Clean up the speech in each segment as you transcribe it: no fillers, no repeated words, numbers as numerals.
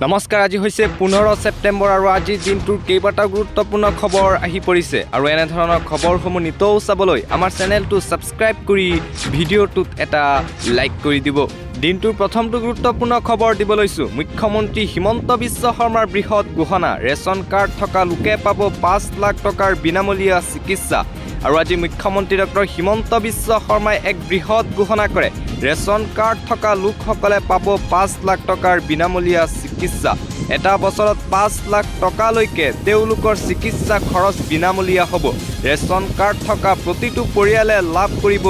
নমস্কাৰ, আজি হৈছে 15 ছেপ্টেম্বৰ আৰু আজিৰ দিনটোৰ কেইবাটাও গুৰুত্বপূৰ্ণ খবৰ আহি পৰিছে। আৰু এনেধৰণৰ খবৰসমূহ নিতৌ চাবলৈ আমাৰ চেনেলটো ছাবস্ক্ৰাইব কৰি ভিডিঅ'টোত এটা লাইক কৰি দিব। দিনটোৰ প্ৰথমটো গুৰুত্বপূৰ্ণ খবৰ দিব লৈছোঁ। মুখ্যমন্ত্ৰী হিমন্ত বিশ্ব শৰ্মাৰ বৃহৎ ঘোষণা, ৰেচন কাৰ্ড থকা লোকে পাব 5 লাখ টকাৰ বিনামূলীয়া চিকিৎসা। আৰু আজি মুখ্যমন্ত্ৰী ডক্টৰ হিমন্ত বিশ্ব শৰ্মাই এক বৃহৎ ঘোষণা কৰে। ৰেচন কাৰ্ড থকা লোকসকলে পাব 5 লাখ টকাৰ বিনামূলীয়া চিকিৎসা। এটা বছৰত 5 লাখ টকালৈকে তেওঁলোকৰ চিকিৎসা খৰচ বিনামূলীয়া হ'ব। ৰেচন কাৰ্ড থকা প্ৰতিটো পৰিয়ালে লাভ কৰিব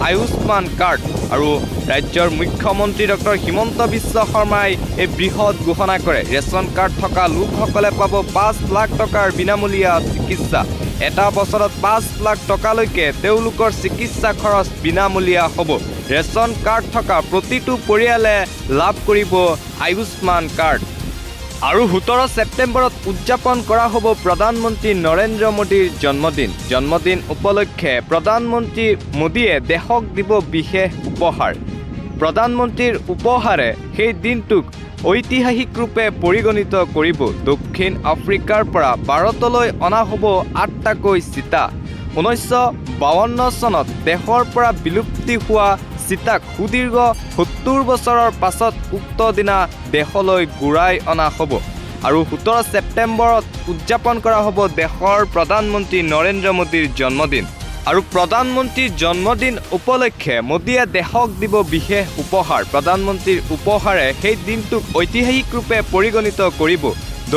আয়ুষ্মান কাৰ্ড। আৰু ৰাজ্যৰ মুখ্যমন্ত্ৰী ডক্টৰ হিমন্ত বিশ্ব শৰ্মাই এই বৃহৎ ঘোষণা কৰে। ৰেচন কাৰ্ড থকা লোকসকলে পাব 5 লাখ টকাৰ বিনামূলীয়া চিকিৎসা। এটা বছৰত 5 লাখ টকালৈকে তেওঁলোকৰ চিকিৎসা খৰচ বিনামূলীয়া হ'ব। ৰেচন কাৰ্ড থকা প্ৰতিটো পৰিয়ালে লাভ কৰিব আয়ুষ্মান কাৰ্ড। আৰু 17 ছেপ্টেম্বৰত উদযাপন কৰা হ'ব প্ৰধানমন্ত্ৰী নৰেন্দ্ৰ মোদীৰ জন্মদিন। জন্মদিন উপলক্ষে প্ৰধানমন্ত্ৰী মোদীয়ে দেশক দিব বিশেষ উপহাৰ। প্ৰধানমন্ত্ৰীৰ উপহাৰে সেই দিনটোক ঐতিহাসিক ৰূপে পৰিগণিত কৰিব। দক্ষিণ আফ্ৰিকাৰ পৰা ভাৰতলৈ অনা হ'ব আঠটাকৈ চিতা। 1952 চনত দেশৰ পৰা বিলুপ্তি হোৱা চিতাক সুদীৰ্ঘ 70 বছৰৰ পাছত উক্ত দিনা দেশলৈ ঘূৰাই অনা হ'ব। আৰু 17 ছেপ্টেম্বৰত উদযাপন কৰা হ'ব দেশৰ প্ৰধানমন্ত্ৰী নৰেন্দ্ৰ মোদীৰ জন্মদিন। আৰু প্ৰধানমন্ত্ৰীৰ জন্মদিন উপলক্ষে মোদীয়ে দেশক দিব বিশেষ উপহাৰ। প্ৰধানমন্ত্ৰীৰ উপহাৰে সেই দিনটোক ঐতিহাসিক ৰূপে পৰিগণিত কৰিব।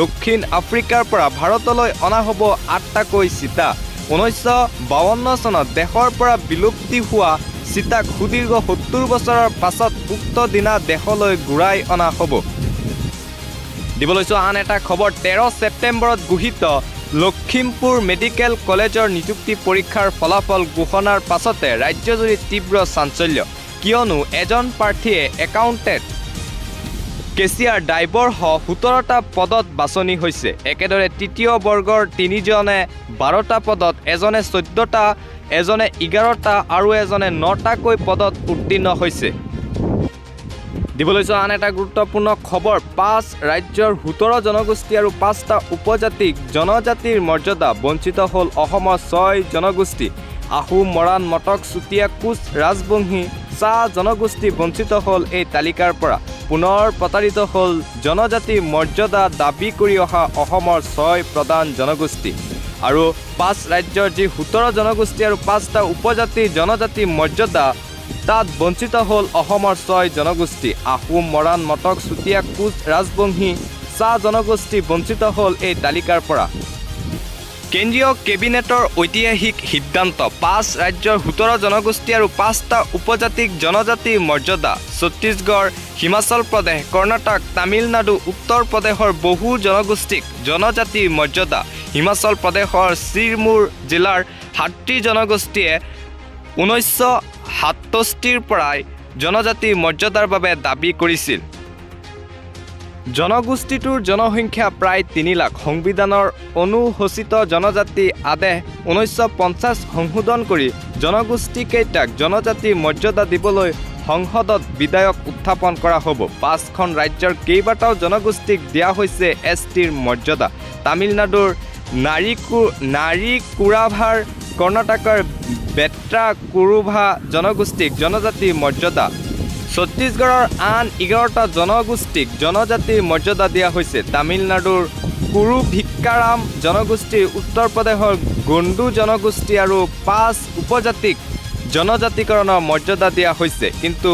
দক্ষিণ আফ্ৰিকাৰ পৰা ভাৰতলৈ অনা হ'ব আঠটাকৈ চিতা। 1952 চনত দেশৰ পৰা বিলুপ্তি হোৱা চিতাক সুদীৰ্ঘ 70 বছৰৰ পাছত উক্ত দিনা দেশলৈ ঘূৰাই অনা হ'ব। দিব লৈছোঁ আন এটা খবৰ। 13 ছেপ্টেম্বৰত ঘোষিত লখিমপুৰ মেডিকেল কলেজৰ নিযুক্তি পৰীক্ষাৰ ফলাফল ঘোষণাৰ পাছতে ৰাজ্যজুৰি তীব্ৰ চাঞ্চল্য। কিয়নো এজন প্ৰাৰ্থীয়ে একাউণ্টেণ্ট, কেছিয়াৰ, ড্ৰাইভাৰসহ 17টা পদত বাছনি হৈছে। একেদৰে তৃতীয় বৰ্গৰ তিনিজনে 12টা পদত, এজনে 14টা, এজনে 11টা আৰু এজনে নটাকৈ পদত উত্তীৰ্ণ হৈছে। দিব লৈছোঁ আন এটা গুৰুত্বপূৰ্ণ খবৰ। পাঁচ ৰাজ্যৰ 17 জনগোষ্ঠী আৰু পাঁচটা উপজাতিক জনজাতিৰ মৰ্যাদা, বঞ্চিত হ'ল অসমৰ ছয় জনগোষ্ঠী। আহোম, মৰাণ, মটক, চুতীয়া, কোচ ৰাজবংশী, চাহ জনগোষ্ঠী বঞ্চিত হ'ল এই তালিকাৰ পৰা। পুনৰ প্ৰতাৰিত হ'ল জনজাতিৰ মৰ্যাদা দাবী কৰি অহা অসমৰ ছয় প্ৰধান জনগোষ্ঠী। আৰু পাঁচ ৰাজ্যৰ যি 17 জনগোষ্ঠী আৰু পাঁচটা উপজাতিৰ জনজাতি মৰ্যাদা, তাত বঞ্চিত হ'ল অসমৰ ছয় জনগোষ্ঠী। আহোম, মৰাণ, মটক, চুতীয়া, কোচ ৰাজবংশী, চাহ জনগোষ্ঠী বঞ্চিত হ'ল এই তালিকাৰ পৰা। কেন্দ্ৰীয় কেবিনেটৰ ঐতিহাসিক সিদ্ধান্ত, পাঁচ ৰাজ্যৰ 17 জনগোষ্ঠী আৰু পাঁচটা উপজাতিক জনজাতিৰ মৰ্যাদা। ছত্তীশগড়, হিমাচল প্ৰদেশ, কৰ্ণাটক, তামিলনাডু, উত্তৰ প্ৰদেশৰ বহু জনগোষ্ঠীক জনজাতিৰ মৰ্যাদা। হিমাচল প্ৰদেশৰ চিৰমুৰ জিলাৰ হাতী জনগোষ্ঠীয়ে 1967ৰ পৰাই জনজাতিৰ মৰ্যাদাৰ বাবে দাবী কৰিছিল। জনগোষ্ঠীটোৰ জনসংখ্যা প্ৰায় 3 লাখ। সংবিধানৰ অনুসূচিত জনজাতি আদেশ 1950 সংশোধন কৰি জনগোষ্ঠীকেইটাক জনজাতিৰ মৰ্যাদা দিবলৈ সংসদত বিধেয়ক উত্থাপন কৰা হ'ব। পাঁচখন ৰাজ্যৰ কেইবাটাও জনগোষ্ঠীক দিয়া হৈছে এছ টিৰ মৰ্যাদা। তামিলনাডুৰ নাৰিকুৰাভাৰ, কৰ্ণাটকৰ বেট্ৰা কুৰুভা জনগোষ্ঠীক জনজাতিৰ মৰ্যাদা। ছত্তীশগড়ৰ আন 11টা জনগোষ্ঠীক জনজাতিৰ মৰ্যাদা দিয়া হৈছে। তামিলনাডুৰ কুৰুভিক্কাৰাম জনগোষ্ঠী, উত্তৰ প্ৰদেশৰ গণ্ডু জনগোষ্ঠী আৰু পাঁচ উপজাতিক জনজাতিকৰণৰ মৰ্যাদা দিয়া হৈছে। কিন্তু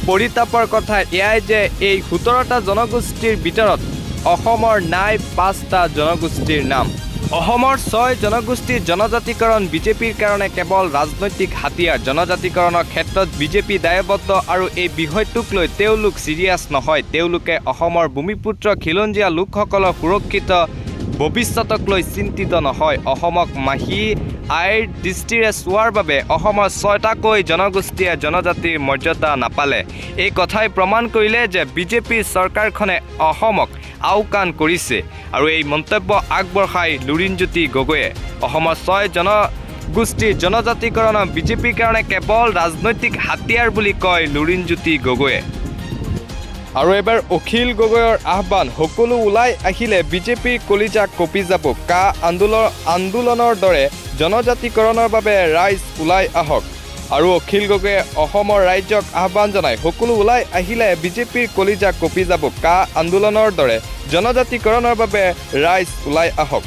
পৰিতাপৰ কথা এয়াই যে এই 17টা জনগোষ্ঠীৰ ভিতৰত অসমৰ নাই পাঁচটা জনগোষ্ঠীৰ নাম। অসমৰ ছয় জনগোষ্ঠীৰ জনজাতিকৰণ বিজেপিৰ কাৰণে কেৱল ৰাজনৈতিক হাতিয়াৰ। জনজাতিকৰণৰ ক্ষেত্ৰত বিজেপি দায়বদ্ধ আৰু এই বিষয়টোক লৈ তেওঁলোক ছিৰিয়াছ নহয়। তেওঁলোকে অসমৰ ভূমিপুত্ৰ খিলঞ্জীয়া লোকসকলৰ সুৰক্ষিত ভৱিষ্যতক লৈ চিন্তিত নহয়। অসমক মাহী আইৰ দৃষ্টিৰে চোৱাৰ বাবে অসমৰ ছয়টাকৈ জনগোষ্ঠীয়ে জনজাতিৰ মৰ্যাদা নাপালে। এই কথাই প্ৰমাণ কৰিলে যে বিজেপিৰ চৰকাৰখনে অসমক আওকাণ কৰিছে। আৰু এই মন্তব্য আগবঢ়াই লুৰিণজ্যোতি গগৈয়ে। অসমৰ ছয় জনগোষ্ঠীৰ জনজাতিকৰণ বিজেপিৰ কাৰণে কেৱল ৰাজনৈতিক হাতিয়াৰ বুলি কয় লুৰিণজ্যোতি গগৈয়ে। আৰু এবাৰ অখিল গগৈৰ আহ্বান, সকলো ওলাই আহিলে বিজেপিৰ কলিজা কঁপি যাব। কা আন্দোলনৰ দৰে জনজাতিকৰণৰ বাবে ৰাইজ ওলাই আহক। আৰু অখিল গগৈয়ে অসমৰ ৰাইজক আহ্বান জনাই, সকলো ওলাই আহিলে বিজেপিৰ কলিজা কঁপি যাব। কা আন্দোলনৰ দৰে জনজাতিকৰণৰ বাবে ৰাইজ ওলাই আহক।